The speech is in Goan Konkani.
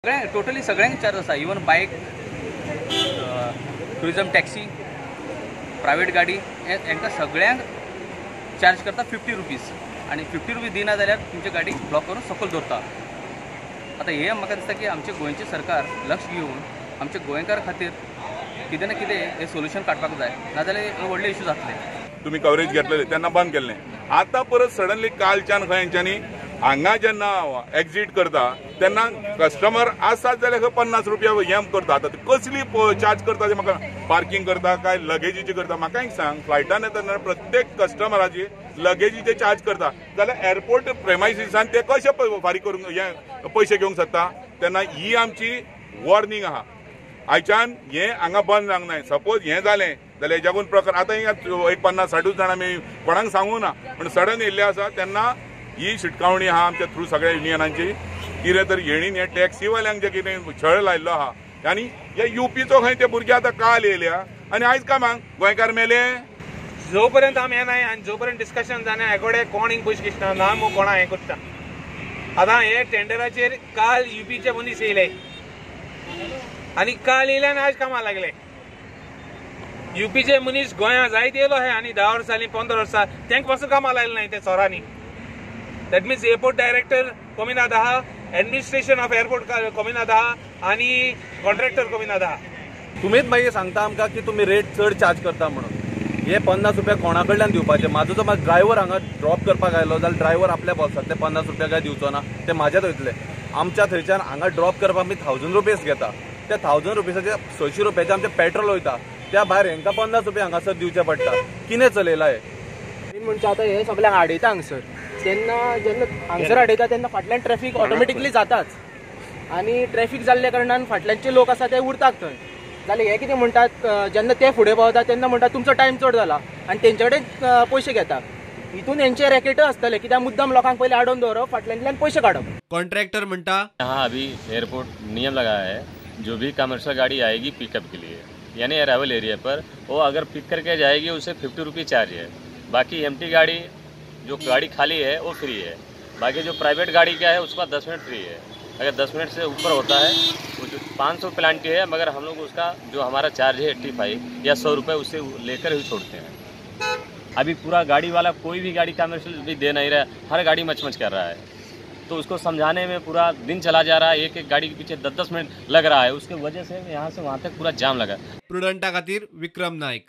सगळ्यांक टोटली सगळ्यांक चार्ज आसा, even bike, tourism taxi, private गाडी, हांकां सगळ्यांक चार्ज करता 50 रुपीज. आनी 50 रुपीज दिना जाल्यार तुमची गाडी ब्लॉक करून सकयल दवरता. आतां हें म्हाका दिसता की आमचे गोंयचें सरकार लक्ष घेवन आमच्या गोंयकार खातीर कितें ना कितें हें सोल्युशन काडपाक जाय, नाजाल्यार व्हडले इशू जातले. तुमी कवरेज घेतलेले तेन्ना बंद केल्लें, आतां परत सडनली कालच्यान खंय हेंच्यांनी हांगा जेन्ना एक्झीट करता तेन्ना कस्टमर आसात जाल्यार खंय 50 रुपया हें करता. आतां कसली चार्ज करता ते म्हाका, पार्किंग करता काय लगेजीची करता म्हाका एक सांग. फ्लायटान येतना प्रत्येक कस्टमराची लगेजीचे चार्ज करता जाल्यार एअरपोर्ट प्रेमायसिसान ते कशे फारीक करूंक हे पयशे घेवंक शकता. तेन्ना ही आमची वॉर्निंग आहा, आयच्यान हें हांगा बंद जावंक जाय. सपोज हें जालें जाल्यार हेज्याकून प्रकार आतां एक 50-60 जाणां आमी कोणाक सांगूं ना, पूण सडन येयल्ले आसा तेन्ना ही शिटकावणी आहा आमच्या थ्रू सगळ्या युनियनांची. कितें तर हेणीन हे टॅक्सीवाल्यांक जे कितें छळ लायिल्लो आहा आनी हे युपीचो खंय ते भुरगे आतां काल येयल्या आनी आयज कामाक गोंयकार मेले. जो पर्यंत आमी येनाय आनी जो पर्यंत डिस्कशन जायना हेकोडे कोण हिंग पयशे किसना ना मू कोणा हें करता. आतां हे टेंडराचेर काल युपीचे मनीस येयले आनी काल येयले आनी आज कामाक लागले. युपीचे मनीस गोंया जायत येयलो हे आनी 10 वर्सां जालीं 15 वर्सां तेंक पासून कामाक लायलें नाय ते चोरांनी. That means airport director कोमिनाद आहा, एडमिनिस्ट्रेशन ऑफ एअरपोर्ट कोमिनाद आहा आनी कॉन्ट्रॅक्टर कोमिनाद आहा. तुमीच मागीर सांगता आमकां की तुमी रेट चड चार्ज करता म्हणून. हे 50 रुपया कोणा कडल्यान दिवपाचे? म्हाजो जो म्हाका ड्रायव्हर हांगा ड्रॉप करपाक आयलो जाल्यार ड्रायव्हर आपल्या बोल्सांतले 50 रुपया काय दिवचो ना, ते म्हाज्याच वयतले. आमच्या थंयच्यान हांगा ड्रॉप करपाक आमी 1000 रुपीज घेता, त्या 1000 रुपीजाचे 600 रुपयाचे आमचें पेट्रोल वयता, त्या भायर हेंकां 50 रुपया हांगासर दिवचे पडटा. कितें चलयलां हें? म्हणजे आतां हे सगळ्यांक आडयता हांगसर, तेन्ना जेन्ना हांगसर आडयता तेन्ना फाटल्यान ट्रॅफिक ऑटोमॅटिकली जाताच आनी ट्रॅफिक जाल्ल्या कारणान फाटल्यानचे लोक आसा ते उरतात थंय. जाल्यार हे कितें म्हणटात, जेन्ना ते फुडें पावता तेन्ना म्हणटात तुमचो टायम चड जाला आनी तेंचे कडेन पयशे घेता. हितून हेंचे रॅकेटय आसतले, कित्याक मुद्दम लोकांक पयलीं आडोवन दवरप, फाटल्यांतल्यान पयशे काडप. कॉन्ट्रॅक्टर म्हणटा हाँ अभी एयरपोर्ट नियम लगाया है, जो भी कमर्शियल गाड़ी आएगी पिकअप के लिए यानी अराइवल एरिया पर, वो अगर पिक करके जाएगी उसे 50 रुपीज़ चार्ज है. बाकी एम्प्टी गाड़ी जो गाड़ी खाली है वो फ्री है, बाकी जो प्राइवेट गाड़ी क्या है उसका 10 मिनट फ्री है. अगर 10 मिनट से ऊपर होता है वो जो 500 प्लांटी है, मगर हम लोग उसका जो हमारा चार्ज है 85 या 100 रुपये उससे लेकर ही छोड़ते हैं. अभी पूरा गाड़ी वाला कोई भी गाड़ी कमर्शियल भी दे नहीं रहा, हर गाड़ी मचमच कर रहा है, तो उसको समझाने में पूरा दिन चला जा रहा है. एक एक गाड़ी के पीछे 10-10 मिनट लग रहा है, उसके वजह से यहाँ से वहाँ तक पूरा जाम लगा. प्रुडंटा खातीर विक्रम नायक.